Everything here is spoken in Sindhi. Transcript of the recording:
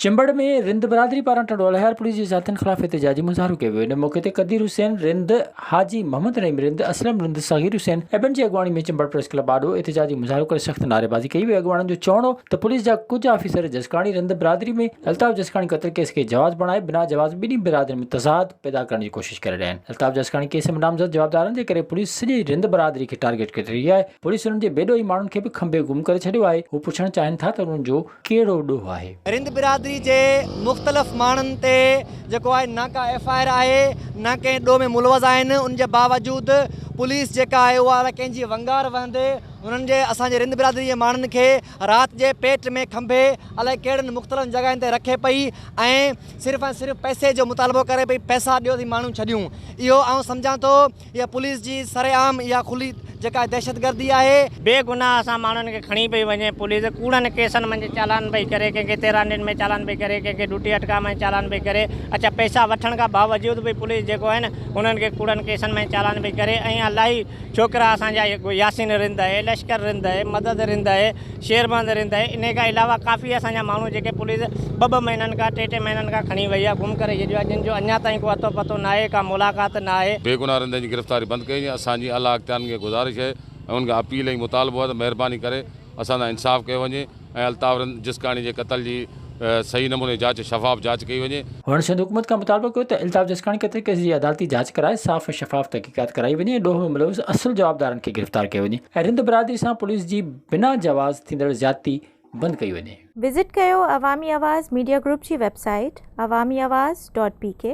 چمبڙ ۾ رند برادري پاران ٽنڊو الهيار پوليس جي زيادتين خلاف احتجاجي مظاهرو ڪيو ويو. ان موقعي تي قدير حسين رند، حاجي محمد رحيم رند، اسلم رند، صغير حسين ۽ ٻين جي اڳواڻي ۾ چمبڙ پريس ڪلب آڏو احتجاجي مظاهرو ڪري سخت نعريبازي ڪئي وئي. اڳواڻن جو چوڻ هو ته پوليس جا ڪجهه آفيسر جسڪاڻي رند برادري ۾ الطاف جسڪاڻي قتل ڪيس کي جواز بڻائي بنا جواز ٻنهي برادرين ۾ تضاد پيدا ڪرڻ جي ڪوشش ڪري رهيا آهن. الطاف جسڪاڻي ڪيس ۾ نامزد جوابدارن جي ڪري پوليس سڄي رند برادري کي ٽارگيٽ ڪري رهي آهي. پوليس انهن جي بيڏوهي ماڻهن کي به کنڀي گم ڪري ڇڏيو آهي. هو پڇڻ چاهين ٿا ته انهن جو ڪهڙو ڏوهه آهي؟ رند برادري جي مختلف ماڻهن تي جيڪو آهي نه ڪا ايف I R آهي نه ڪنهن ڏوهه ۾ ملوث آهن ان جي باوجود پوليس جيڪا آهي اها الائي ڪنهن جي ونگار وهندي انهن جي اسان جي رند برادري جي ماڻهن کي رات جي پيٽ ۾ کنڀي الائي ڪهڙن مختلف جڳهين تي رکي پئي ۽ صرف ۽ صرف پئسي جو مطالبو ڪري پئي پئسا ڏيو ته ماڻهو ڇڏيون اهو آئون سمجهان ٿو اها پوليس جي سرعام اها کلي جيڪا دهشتگردي آهي. بي گناهه اسان ماڻهن کي کڻي پئي وڃي پوليس ڪوڙن ڪيسن منجهه چالان پئي ڪري ڪنهن کي تيرانڊين ۾ چالان پئي ڪري ڪنهن کي ڊوٽي اٽڪا ۾ چالان پئي ڪري اڇا پئسا وٺڻ کان باوجود به پوليس جيڪو آهي نه انهن کي ڪوڙن ڪيسن ۾ چالان پئي ڪري ۽ الاهي ڇوڪرا اسان جا ياسين رند اهي لشڪر رند اهي مدد رند اهي شير محمد رند آهي انهي کان علاوه ڪافي اسان جا ماڻهو جيڪي پوليس ٻه ٻه مهينن کان ٽي ٽي مهينن کان کڻي وئي آهي گم ڪري ڇڏيو آهي جن جو اڃا تائين ڪو اتو پتو ناهي ڪا ملاقات ناهي. بيگناهه رندن جي گرفتاري بند ڪئي وڃي اسان جي اعليٰ اختيارين کي گذارش آهي ۽ انهن کان اپيل ۽ مطالبو آهي ته مهرباني ڪري اسان سان انصاف ڪيو وڃي ۽ الطاف رند جسڪاڻي جي قتل جي صحيح نموني جاچ شفاف جاچ ڪئي وڃي. هن سنڌ حڪومت کان مطالبو ڪيو ته الطاف جسڪاڻي قتل ڪيس جي عدالتي جاچ ڪرائي صاف ۽ شفاف تحقيقات ڪرائي وڃي ۽ ڏوهه ۾ ملوث اصل جوابدارن کي گرفتار ڪيو وڃي ۽ رند برادري سان پوليس جي بنا جواز ٿيندڙ زيادتي بند ڪئي وڃي. وزٽ ڪيو عوامي آواز ميڊيا گروپ جي website Awami Awaz dot P K.